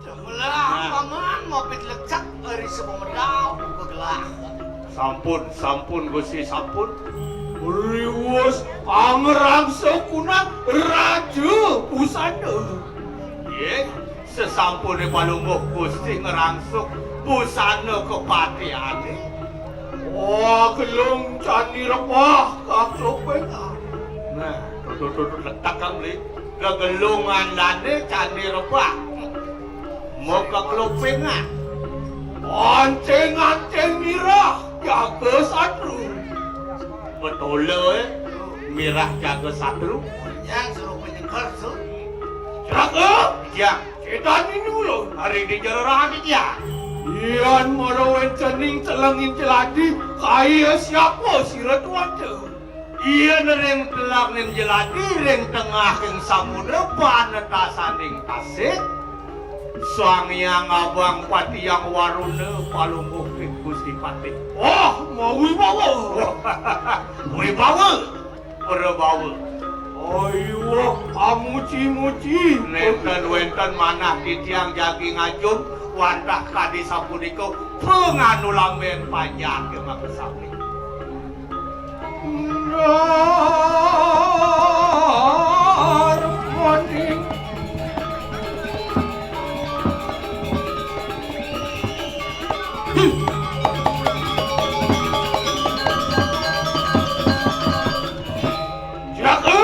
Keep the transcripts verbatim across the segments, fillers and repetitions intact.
Nah. Paman mapit lecak ari sepemedal kegelah. Sampun, sampun, Gusti, sampun. Riwus pangrangsuk kunang raja busana. Nggih, sesampune Palungguh Gusti ngrangsuk busana kepatihané. Wah, gelung candi rebah kaklopingan. Nah, tutut-tutut letak kan, Bli. Gegelung andane candi rebah. Mau keklopingan. Ancing-ancing mirah jaga satru. Betul, eh. Mirah jaga satru. Yang suruh penyeger, Su. Jaga. Ya. Setan ini ulun. Hari di jero rahat ya. Yan mara wéntening celengin celadi, kaya siapa sira tuanta? Iya nering telangin jeladi ring tengahing samudra panetasaning tasik. Sang Hyang Abang Patihang Waruna Palungguh ing Gusti Patih. Wah, mawibawa. Wibawa. Prabawa. Aywa, amuci-muci. Nénten wénten manah titiang jagi ngajum, wantah kadi sapunika panganu lambén panjake makasami. Narmani. Jaka.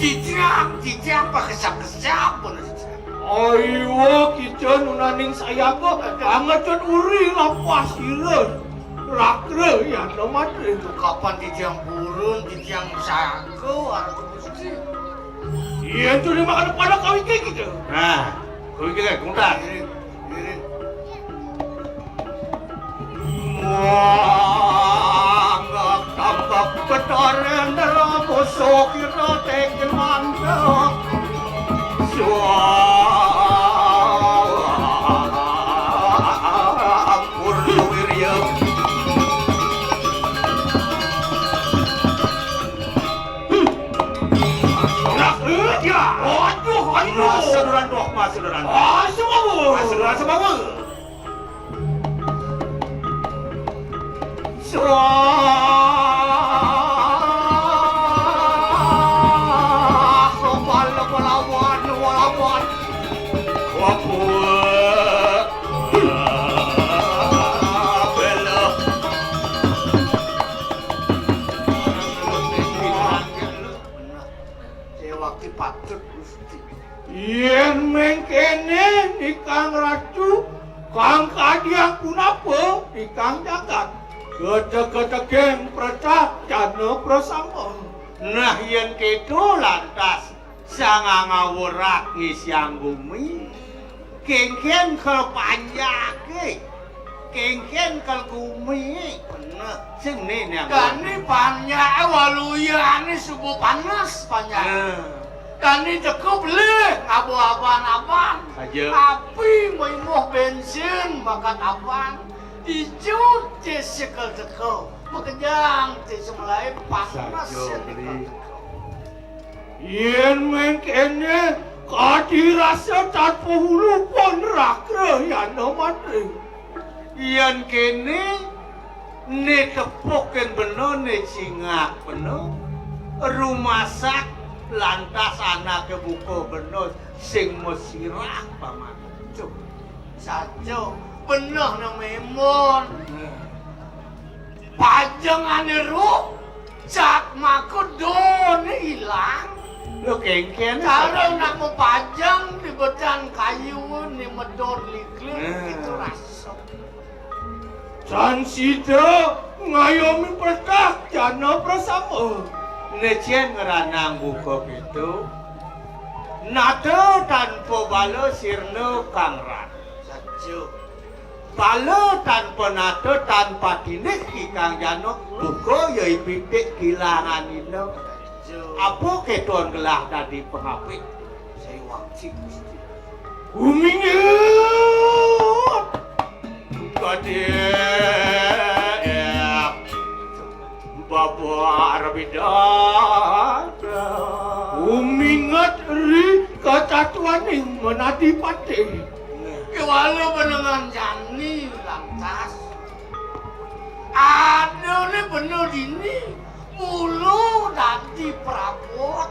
Cicang, cicang, pakesap-kesap, bener. Aywa, kita nunaning sayaga, angecut uri lapas ira. Rakra, ya, no matre. Itu kapan titiang purun, titiang saga, warga Gusti. Iya, itu nih makanya pada kawin kayak gitu. Nah, kawin kayak kuntas. Diri, diri. Wah, tambak Betara Indra musuh kira tekel mandek. Suwah, ampun wirya. Ora, ya. Aduh, aduh. Mas Seduran, doh, Mas Seduran. Mas Seduran, Mas Seduran, Mas Seduran. Suwah, kepala melawan, melawan. Wabuk. Bela. Sewakti patut, Gusti. Yén mengkéné nikang ratu, kang kadiang punapa nikang jagat. Ketek-ketekeng pretak jana prasama. Nah, yén kéto lantas Sang Angawa Rat ngisiang gumi. Kénkén kel panjaké. Kénkén kel gumi. Bener. Sing né, né, Angawa. Dani panjaké waluyané suba panas panjaké. Nah. Dani teka beli ngaba aban-aban. Saja. Api maimuh bénsin bakat aban. Ijo té sekel teka. Makejang té semelaé panas. Saja, ya, beli. Sekel teka. Yén mengkéné, kadi rasa tanpa hulu pun rakra yana matre. Yén kéné, né tepuk kén bena, né cingak bena, rumasak lantas anaké buka bena sing masirah paman. Cuh. Saja, benehné mémon. Nah. Pajengané ruh, cat maka doné ilang. Lho, kénkén. Cara nak mapajeng di betan kayu né medon liklik. Nah. Itu rasa. Tan sida ngayomi pretak jana prasama. Né cén ngranang buka kéto. Nata tanpa bala sirna kang rat. Saja. Bala tanpa nata, tanpa tindih kikang jana, buka ya ipitik kilanganina. Apa kéton gelah dadi pangapit? Saya wangsi, Gusti. Guminget! Kadé babar bidang. Guminget ri katatuaning menadi patih. Ya, Walau benengan jani lantas. Adané bener dini, mula dadi prabot.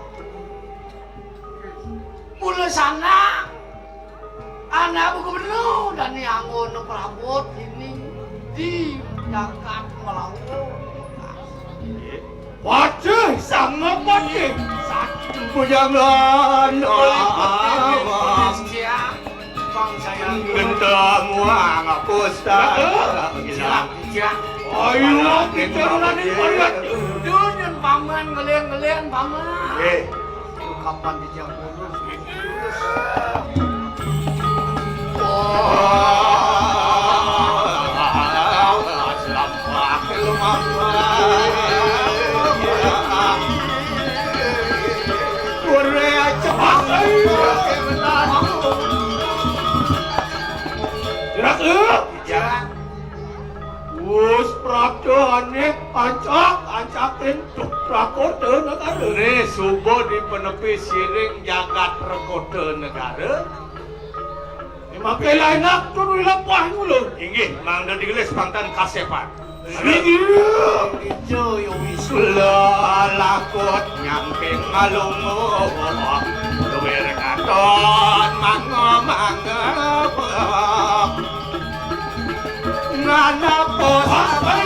Mula sana, anak buka bener dadi anggona prabot dini di jagat Melayu. Patih, Sang Patih, satu jangan. Genteng wang pusaka. Ayo, kita nani pariat. Dunyun paman, ngeleng-ngeleng paman. Eh. Kapan dijang kurus? Wus prabda ané ancak-ancakin Prakota Negara. Né suba dipenepi siring jagat Prakota Negara. Mangké laenak tur wilepah mula. Inggih, mangda digelis panten kasepan. Inggih. Ijo yo wis. Lalakut nyangking ngalungguh. Luwir katon mangga-mangga. Nganapa sabar.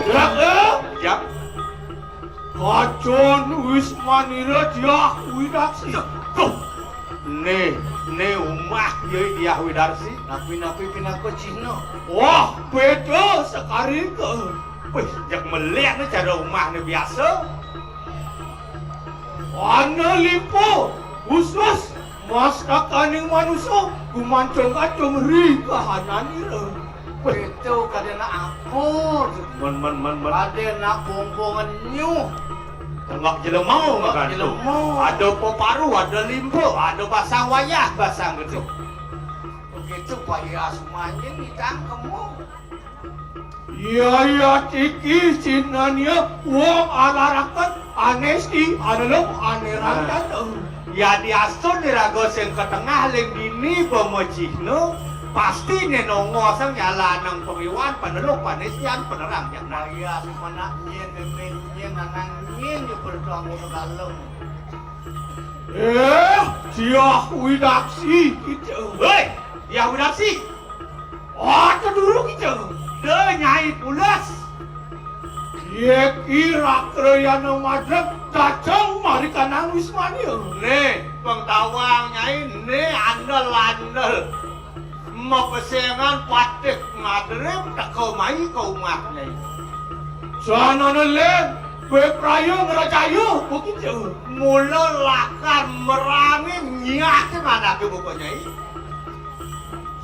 Gerak, eh. Siap. Katon wis manira Diah Widarsi. Tuh. Né, né umah Diah Widarsi. Napi-napi pinaka cihna. Wah, béda sakari ka. Wis, jak melihat né cara umahné biasa. Ana limpa khusus mastakaning manusa gumantung-gantung ri kahananira. Itu kadéna apa? Men, men, men, men. Kadéna bongbongan nyuh. Tenggak jelema. Tenggak makan tu. Jelema. Ada peparu, ada limpa, ada basang wayah, basang geduk. Begitu payah sumanying ngidang kemu. Iya, iya, tiki sinania wong alaraken anesti anelung anerantan. Nah. Yadi astun iraga sing katengah ling dini bama cihna, pasti né nongosang nyalanang pangiwan, panelung, panestian, panerang, ya. Nah, iya, sumanak nyén, mémén nyén, nanang nyén, ya, bertuang ngono kalem. Eh, Diah Widarsi, gitu. Hei, Diah Widarsi. Wah, keduru kita. Dé Nyai pules. Yéki rakrayana madrep dateng marikanang Wismania. Né, pang tawang Nyai, né andel-andel. Mapesengan patih madrep teka mai ka umah Nyai. Janana lén, kowe praya ngrajaya begitu. Mula lakar merangi nyiatin anaké buka Nyai.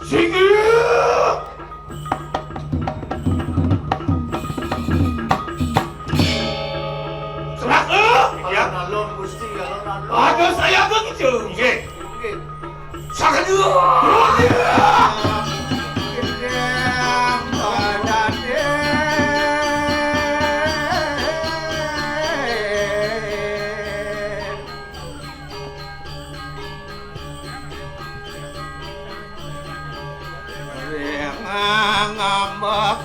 Singgih! Celaka! Ya. Alon-alon, Gusti, alon-alon. Ada saya ke gitu. Nggih. Nggih. Sakit. Ring ngambek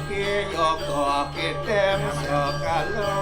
yoga kitem sekalo.